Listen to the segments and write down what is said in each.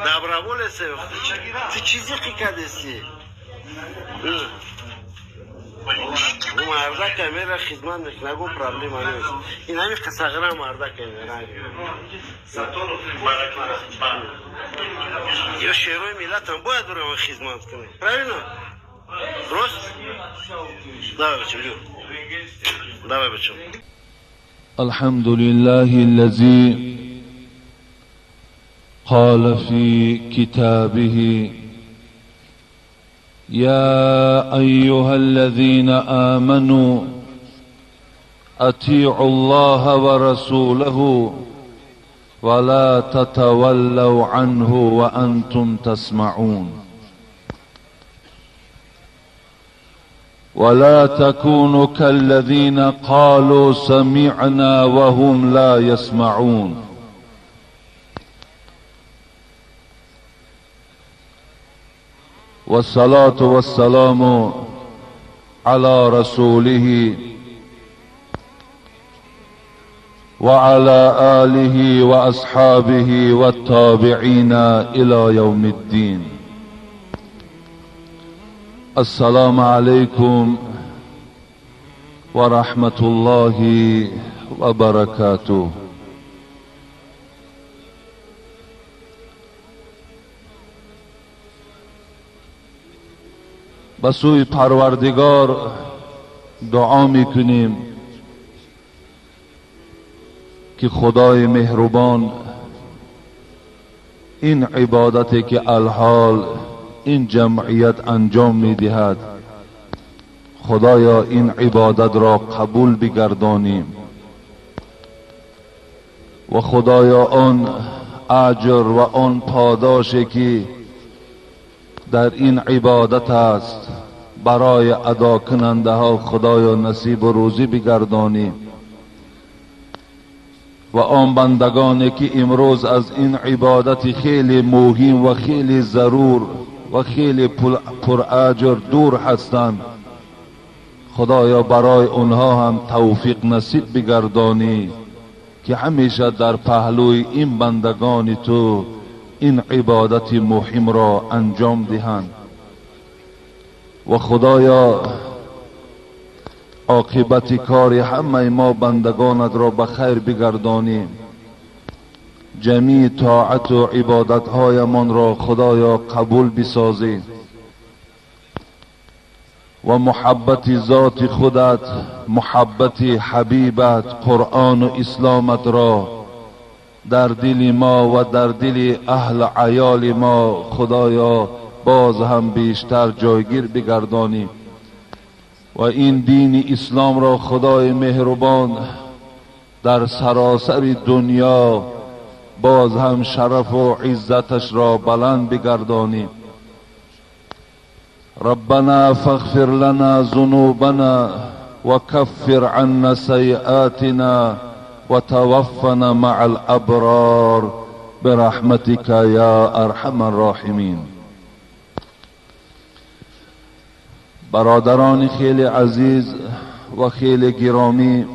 Доброволец, ту чӣ зиқӣ кардеси? Мардака мера, хизмат мекуна, ягон проблема нест. Ин ҳами қасағира мардака мера. Ё шерои миллатам бояд барои хизмат кунем. Правильно? Рост? Давай, бачам, давай, бачам. الحمد لله الذي قال في كتابه: يا أيها الذين آمنوا أطيعوا الله ورسوله ولا تتولوا عنه وأنتم تسمعون ولا تكونوا كالذين قالوا سمعنا وهم لا يسمعون. والصلاة والسلام على رسوله وعلى آله وأصحابه والتابعين إلى يوم الدين. السلام عليكم ورحمة الله وبركاته. به سوی پروردگار دعا میکنیم که خدای مهربان این عبادتی که الحال این جمعیت انجام میدهد، خدایا این عبادت را قبول بگردانیم و خدایا آن اجر و آن پاداشی که در این عبادت است برای ادا کننده ها خدایا نصیب و روزی بگردانی و آن بندگانی که امروز از این عبادت خیلی مهم و خیلی ضرور و خیلی پراجر دور هستند، خدایا برای اونها هم توفیق نصیب بگردانی که همیشه در پهلوی این بندگان تو این عبادت مهم را انجام دهند و خدایا عاقبت کار همه ما بندگانت را به خیر بگردانی. جمیع طاعت و عبادتهایمان را خدایا قبول بسازی و محبت ذات خودت، محبت حبیبت، قرآن و اسلامت را در دل ما و در دل اهل عیال ما خدایا باز هم بیشتر جایگیر بگردانی و این دین اسلام را خدای مهربان در سراسر دنیا باز هم شرف و عزتش را بلند بگردانی. ربنا فاغفر لنا ذنوبنا وكفر عنا سيئاتنا وتوفنا مع الأبرار برحمتك يا أرحم الراحمين. برادران خیلی عزیز و خیلی گرامی،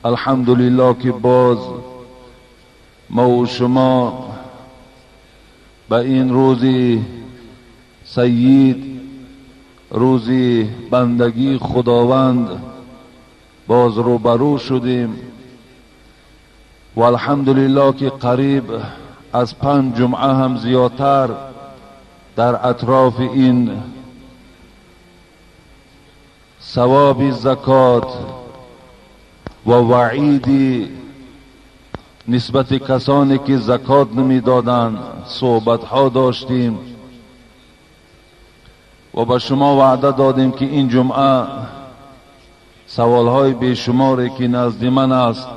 الحمدلله که باز ما و شما به این روزی سید، روزی بندگی خداوند باز روبرو شدیم و الحمدلله که قریب از 5 جمعه هم زیادتر در اطراف این ثواب زکات و وعید نسبت کسانی که زکات نمیدادند صحبت ها داشتیم و به شما وعده دادیم که این جمعه سوال های بیشماری که نزد من است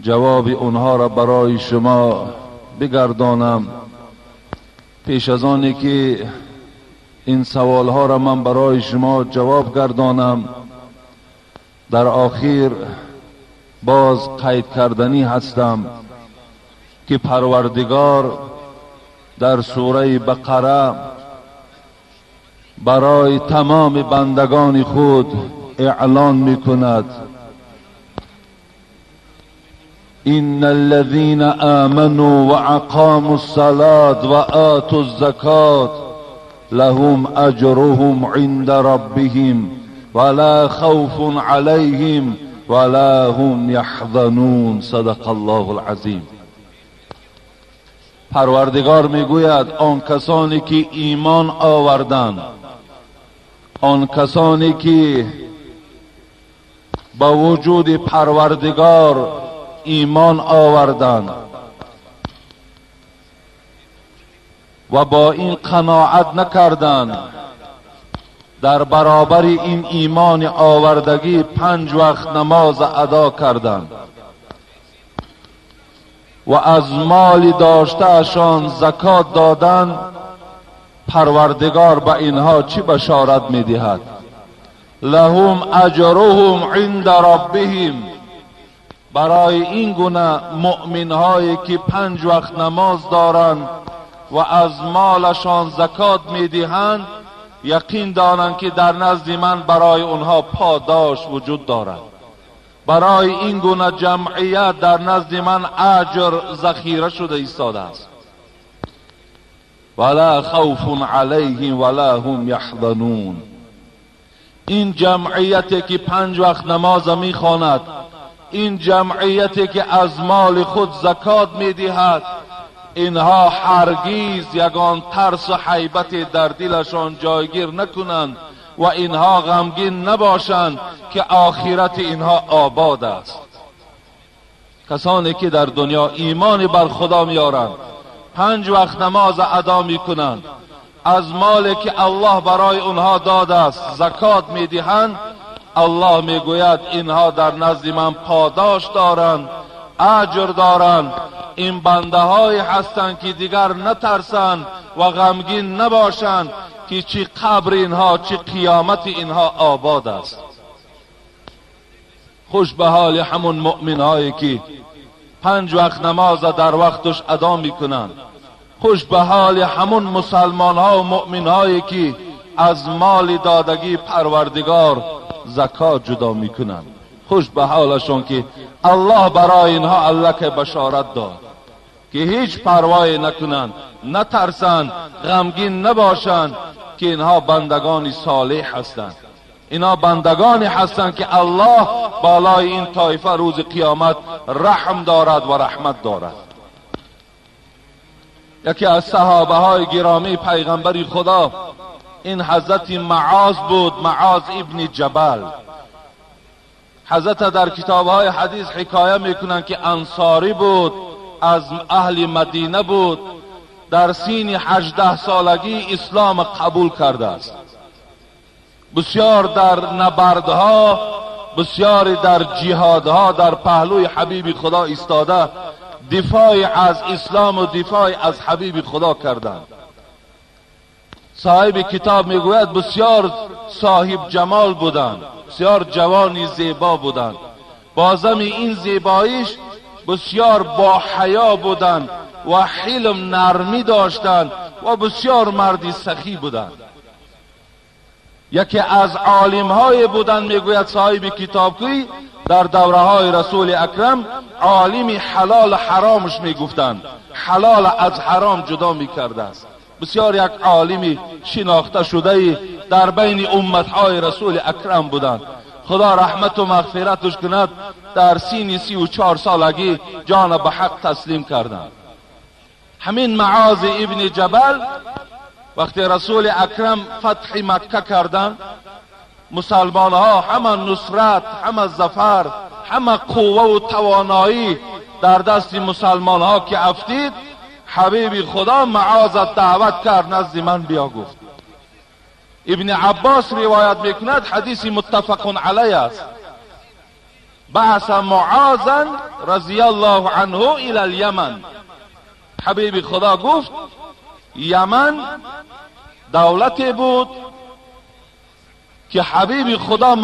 جواب اونها را برای شما بگردانم. پیش از آنی که این سوال ها را من برای شما جواب گردانم، در آخر باز قید کردنی هستم که پروردگار در سوره بقره برای تمام بندگان خود اعلان می کند: إن الذين آمنوا وأقاموا الصلاة وآتوا الزكاة لهم أجرهم عند ربهم ولا خوف عليهم ولا هم يحزنون. صدق الله العظیم. پروردگار میگوید آن کسانی که ایمان آوردند، آن کسانی که با وجود پروردگار ایمان آوردند و با این قناعت نکردند، در برابر این ایمان آوردگی 5 وقت نماز ادا کردند و از مال داشته‌شان زکات دادند، پروردگار به اینها چی بشارت میدهد؟ لهم اجرهم عند ربهم. برای این گونه مؤمن هایی که 5 وقت نماز دارند و از مالشان زکات میدهند، یقین دانند که در نزد من برای آنها پاداش وجود دارد. برای این گونه جمعیت در نزد من اجر ذخیره شده ایستاده است. ولا خوف علیهم ولا هم یحزنون. این جمعیتی که 5 وقت نماز میخواند، این جمعیتی که از مال خود زکات میدهد، اینها هرگیز یگان ترس و حیبت در دلشان جایگیر نکنند و اینها غمگین نباشند که آخرت اینها آباد است. کسانی که در دنیا ایمان بر خدا میارند، 5 وقت نماز ادا میکنند، از مالی که الله برای اونها داده است زکات میدهند، الله میگوید اینها در نزد من پاداش دارند، اجر دارند. این بنده های هستند که دیگر نترسند و غمگین نباشند که چی قبر اینها، چی قیامت اینها آباد است. خوش به حال همون مؤمن هایی که 5 وقت نماز در وقتش ادا میکنند. خوش به حال همون مسلمان ها و مؤمن هایی که از مال دادگی پروردگار زکات جدا میکنند. خوش به حالشون که الله برای اینها الله که بشارت داد که هیچ پروای نکنند، نترسند، غمگین نباشند که اینها بندگان صالح هستند. اینها بندگانی هستند که الله بالای این طایفه روز قیامت رحم دارد و رحمت دارد. یکی از صحابه های گرامی پیغمبر خدا این حضرت معاذ بود، معاذ ابن جبل. حضرت در کتاب های حدیث حکایه میکنند که انصاری بود، از اهل مدینه بود، در سین 18 سالگی اسلام قبول کرده است. بسیار در نبردها، بسیار در جهادها در پهلوی حبیب خدا ایستاده، دفاع از اسلام و دفاع از حبیب خدا کردند. صاحب کتاب میگوید بسیار صاحب جمال بودند، بسیار جوانی زیبا بودند. بازم این زیباییش بسیار با حیا بودند و حلم نرمی داشتند و بسیار مردی سخی بودند. یکی از عالم های بودند، میگوید صاحب کتاب که در دوره های رسول اکرم عالم حلال حرامش میگفتند، حلال از حرام جدا میکرده است. بسیار یک عالم شناخته شده در بین امتهای رسول اکرم بودند. خدا رحمت و مغفرتش کند، در سین 34 سالگی جان به حق تسلیم کردند. همین معاذ ابن جبل وقتی رسول اکرم فتح مکه کردند، مسلمان ها همه نصرت، همه ظفر، همه قوه و توانایی در دست مسلمان ها که افتید، حبیب خدا معاذ دعوت کرد نزد من بیا گفت. ابن عباس روایت میکند، حدیث متفق علیه است، بعث معاذا رضی الله عنه الى الیمن. حبیب خدا گفت یمن دولتی بود که حبیب خدا